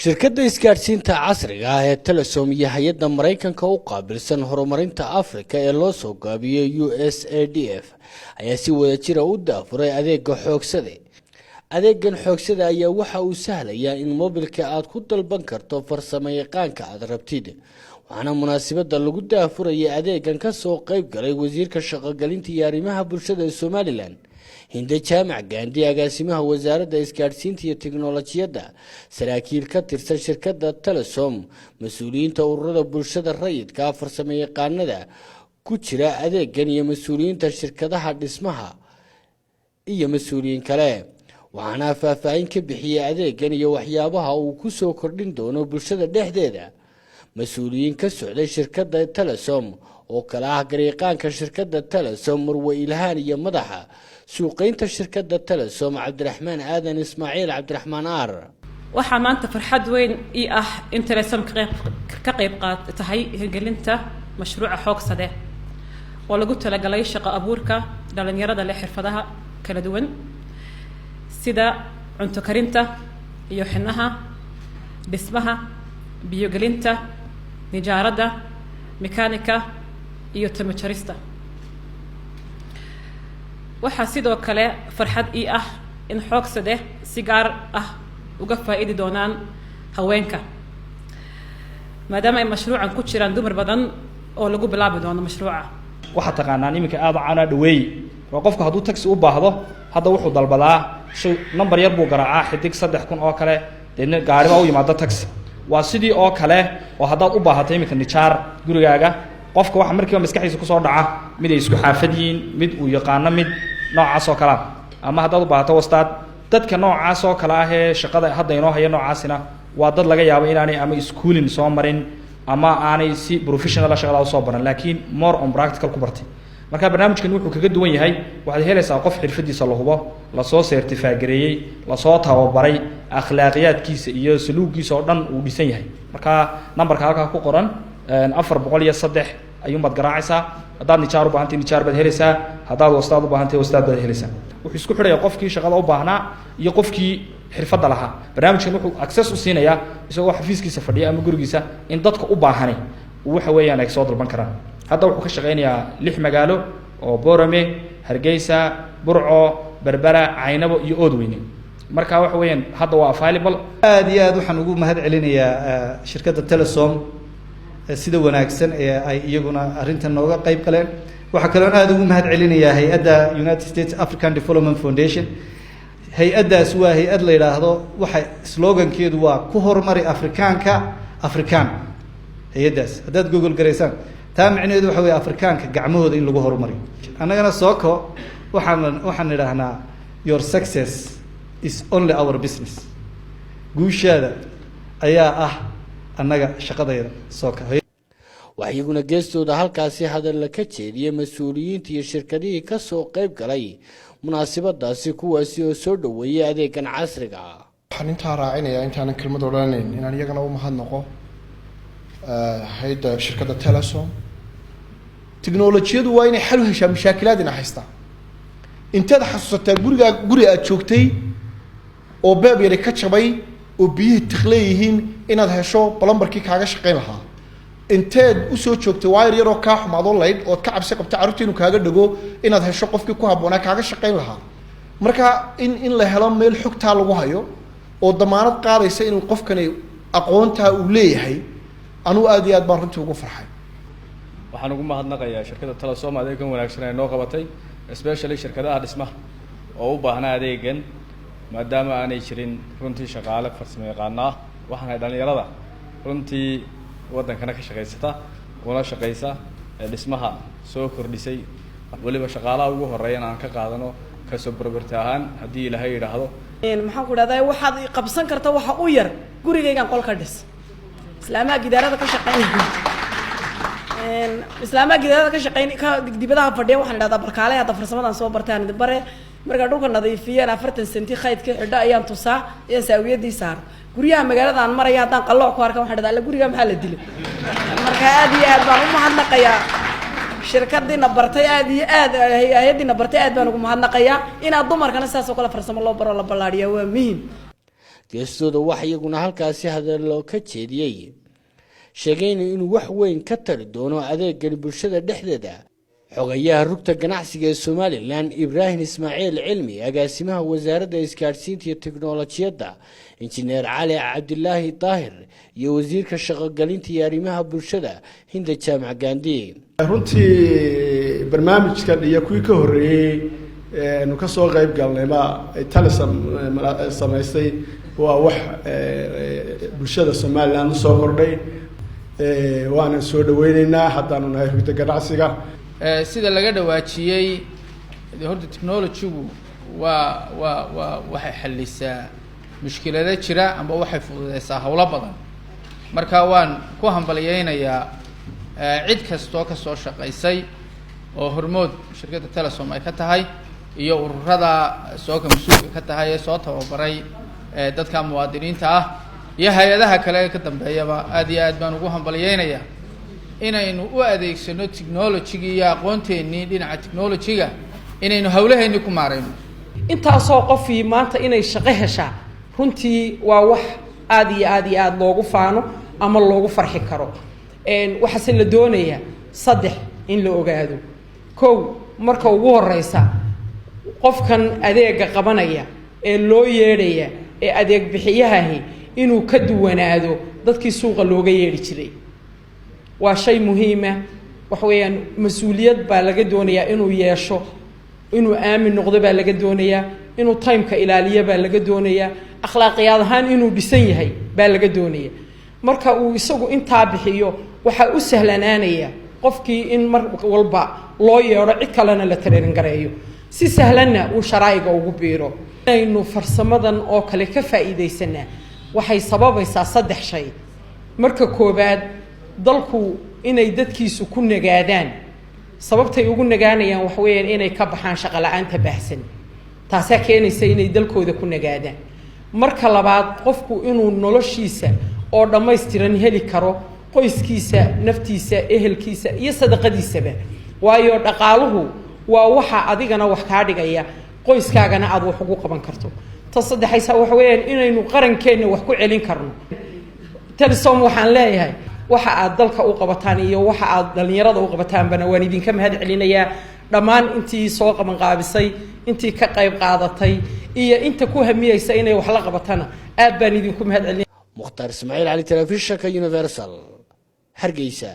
Shirkadda isgaadhsiinta casriga ah ee Telesom iyo hay-adda Maraykanka u qaabilsan horumarinta Afrika ee loo soo gaabiyey USADF ayaa si wadajira u daafuray adeega Xoogsade. Adeegan Xoogsada ayaa waxa uu sahlayaa in mobilka aad ku dalban karto farsamo yaqaanka aad rabtid. Waxaana munaasabada lagu daafurayay adeegan kasoo qeyb galay wasiirka shaqogelinta iyo arrimaha bulshada ee Somaliland, Hinde Jaamac Gaandi, agaasimaha wasaaradda isgaadhsiinta iyo tiknolojiyadda, saraakiil ka tirsan shirkadda Telesom, mas-uuliyiinta ururada bulshada rayidka, farsamo yaqaanada ku jira adeegan iyo mas-uuliyiinta shirkadaha dhismaha iyo mas-uuliyiin kale. Waxaana faahfaahin ka bixiyey adeegan iyo waxyaabaha uu ku soo kordhin doono bulshada dhexdeeda mas-uuliyiin ka socday shirkadda Telesom oo kale ah garyaqaanka shirkadda Telesom, Marwe Ilhaan, iyo madaxa suuqeynta shirkadda Telesom, Cabdiraxmaan Aadan Ismaaciil, Cabdiraxmaan Aar. Waxaa maanta farxad weyn ii ah in Telesom ka qayb qaad tahay hirgelinta mashruuca Xoogsade oo lagu talagalay shaqo abuurka dhalinyarada leh xirfadaha kala duwan, sida cunto karinta iyo xinaha, dhismaha, biyogelinta, nijaaradda, mechanic-ka iyo timo jarista. Waxaa sidoo kale farxad ii ah in Xoogsade si gaar ah uga faa'iidi doonaan haweenka, maadaama ay mashruucan ku jiraan dumar badan oo lagu bilaabi doono mashruuca. Waxaad taqaanaan iminka aada caana Dhaweeye. Waa qofku hadduu taxi u baahdo, hadda wuxuu dalbadaa shay number yar buu garaacaa, xidig 3000 oo kale, deedna gaari baa u yimaada, taxi. Waa sidii oo kale oo haddaad u baahato iminka nijaar gurigaaga, qofka waxa markiiba maskaxdiisa kusoo dhaca mid ay isku xaafad yihiin, mid uu yaqaano, mid noocaas oo kalea. Ama haddaad u baahato wastaad, dadka noocaas oo kale ah ee shaqada hadda inoo haya noocaasina waa dad laga yaabo inaanay ama schooling soo marin ama aanay si professional shaqada usoo baran, laakiin more on practical ku bartay. Marka barnaamijkan wuxuu kaga duwan yahay, waxaad helaysaa qof xirfadiisa la hubo, lasoo certify gareeyey, lasoo tababaray, akhlaaqiyaadkiisa iyo saluugiisa oo dhan uu dhisan yahay. Marka numberka halkaa ku qoran, 403, ayuunbaad garaacaysaa. Haddaad nijaar u baahantay, nijaar baad helaysaa. Haddaad wastaad u baahantay, wastaad baad helaysaa. Wuxuu isku xidhaya qofkii shaqada u baahnaa iyo qofkii xirfadda lahaa. Barnaamijkan wuxuu access u siinayaa, isagoo xafiiskiisa fadhiya ama gurigiisa, in dadka u baahani waxa weeyaan ay soo dalban karaan. Hadda wuxuu ka shaqeynayaa lix magaalo oo Borame, Hargeysa, Burco, Berbera, Caynabo iyo Oodweyne. Marka waxa weeyaan hadda waa available. Aada iyo aad waxaan ugu mahad celinayaa shirkadda Telesom sida wanaagsan ee ay iyaguna arrintan nooga qayb galeen. Waxaa kaloon aada ugu mahad celinayaa hay-adda United States African Development Foundation. Hay-addaas waa hay-ad la yidhaahdo, waxa slogankeedu waa "Ku horumari Afrikaanka Afrikaan". Hay-addaas haddaad Google garaysaan, taa micnaheedu waxa wey Afrikaanka gacmahooda in lagu horumariyo. Annagana Soco waxaan idhaahnaa, "Your success is only our business." Guushaada ayaa ah annaga shaqadayda Soco. Waxaa iyaguna geestooda halkaasi hadalla ka jeediyey mas-uuliyiinta iyo shirkadihii ka soo qayb galay munaasabadaasi, kuwaasi oo soo dhoweeyey adeegan casriga ah. Waxaan intaa raacinayaa, intaanan kelmad odhanayn, inaan iyagana u mahadnaqo hayadda shirkadda Telesom. Tiknolojiyadu waa inay xal u heshaa mashaakilaad ina haystaa. Inteed xasuusataa gurigaa, guri aad joogtay oo beeb yari ka jabay oo biyihii tiqleeyihiin, inaad hesho plumberkii kaaga shaqayn lahaa? Inteed usoo joogtay wire yaroo kaa xumaado, laydh ood ka cabsi qabta carruurta inuu kaaga dhago, inaad hesho qofkii ku habboonaa kaaga shaqayn lahaa? Marka in la helo meel xogtaa lagu hayo oo damaanad qaadaysa inuu qofkani aqoontaa uu leeyahay, anugu aad iyo aad baan runtii ugu farxay. Waxaan ugu mahadnaqayaa shirkadda Telesom adeegan wanaagsan ay noo qabatay, especially shirkadaha dhismaha oo u baahnaa adeegan, maadaama aanay jirin runtii shaqaale farsamo yaqaano ah. Waxaan hay dhalinyarada runtii waddankana ka shaqaysata una shaqaysa ee dhismaha soo kordhisay, weliba shaqaalaha ugu horeeyana aan ka qaadano kasoo property ahaan, haddii Ilaahay yidhaahdo. Maxaan ku dhahdaa, waxaad qabsan karta waxa u yar gurigaygaan qol ka dhis. Islaamaha gidaarada ka shaqeyn, islaamaha gidaarada ka shaqeyn, ka dibadaha fadhiya, waxaan idhahdaa, "Barkaale, hadda farsamadan soo bartaan bare." Markaa dhulka nadiifiyeen, 40 senti khaydka xidho ayaan tusaa, ayaan saawiyadii saaro. Guryaha magaalada aan maraya haddaan qallooc ku arka, waxaan dhahdaa, "Alla, guriga maxaa la dilay?" Marka aad iyo aad baan u mahadnaqayaa shirkadiina bartay, aad iyo aad hay-adiina bartay, aad baan ugu mahadnaqayaa. Inaad dumarkana sidaas oo kale farsamo loo baro, la ballaadhiyaa waa muhim. Geestooda wax iyaguna halkaasi hadallo ka jeediyey, sheegayna inuu wax weyn ka tari doono adeegani bulshada dhexdeeda xogayaha Rugta Ganacsiga ee Somaliland Ibraahim Ismaaciil Cilmi, agaasimaha Wasaaradda Isgaadhsiinta iyo Teknolojiyadda Injineer Cali Cabdilaahi Daahir iyo wasiirka Shaqogelinta iyo Arrimaha Bulshada Hinda Jaamac Gandi. Runtii barnaamijkan iyo kuwii ka horreeyey nu ka soo qayb galnay ma Telesom samaysay waa wax bulshada Somaliland usoo kordhay, waanan soo dhaweyneynaa haddaanu nahay Rugta Ganacsiga. Sida laga dhawaajiyey, horta technology-gu waa waxay xallisaa mushkilado jira amba waxay fududeysaa howlo badan. Marka waan ku hambalyeynayaa cid kastoo kasoo shaqaysay oo hormood shirkadda Telesom ay ka tahay iyo ururada sooka mas-uulka ka tahay ee soo tababaray dadka muwaadiniinta ah iyo hay-adaha kale ee ka dambeeyaba. Aad iyo aad baan ugu hambalyeynayaa inaynu u adeegsano technology-gii iyo aqoonteennii dhinaca technology-ga inaynu hawlaheenni ku maareyno. Intaasoo qofii maanta inay shaqo heshaa runtii waa wax aada iyo aad iyo aada loogu faano ama loogu farxi karo. Waxaase la doonayaa saddex in la ogaado. Kow, marka ugu horeysa, qofkan adeega qabanaya ee loo yeedhaya ee adeeg bixiyahahi inuu ka duwanaado dadkii suuqa looga yeedhi jiray waa shay muhiima. Waxa weeyaan, mas-uuliyad baa laga doonayaa inuu yeesho, inuu aamin noqdo baa laga doonayaa, inuu time-ka ilaaliyo baa laga doonayaa, akhlaaqiyaad ahaan inuu dhisan yahay baa laga doonaya. Marka uu isagu intaa bixiyo, waxaa u sahlanaanaya qofkii in mar walba loo yeedho cid kalena la training gareeyo, si sahlanna uu sharaa'iga ugu biiro. Inaynu farsamadan oo kale ka faa'iidaysanaa waxay sababaysaa saddex shay. Marka koowaad, dalku inay dadkiisu ku nagaadaan. Sababtay ugu nagaanayaan waxa weeyaan inay ka baxaan shaqo la-aanta baahsan, taasaa keenaysa inay dalkooda ku nagaadaan. Marka labaad, qofku inuu noloshiisa oo dhammaystiran heli karo, qoyskiisa, naftiisa, ehelkiisa iyo sadaqadiisaba, waayo dhaqaaluhu waa waxa adigana wax kaa dhigaya, qoyskaagana aada wax ugu qaban karto. Ta saddexaysa waxa weeyaan inaynu qarankeenna wax ku celin karno. Telesom waxaan leeyahay, waxa aad dalka u qabataan iyo waxa aad dhalinyarada u qabataanbana waan idinka mahad celinayaa. Dhammaan intii soo qabanqaabisay, intii ka qayb qaadatay iyo inta ku hamiyeysa inay wax la qabatana aad baan idinku mahad celinaya. Mukhtaar Ismaaciil Cali, telefishinka Universal, Hargeysa.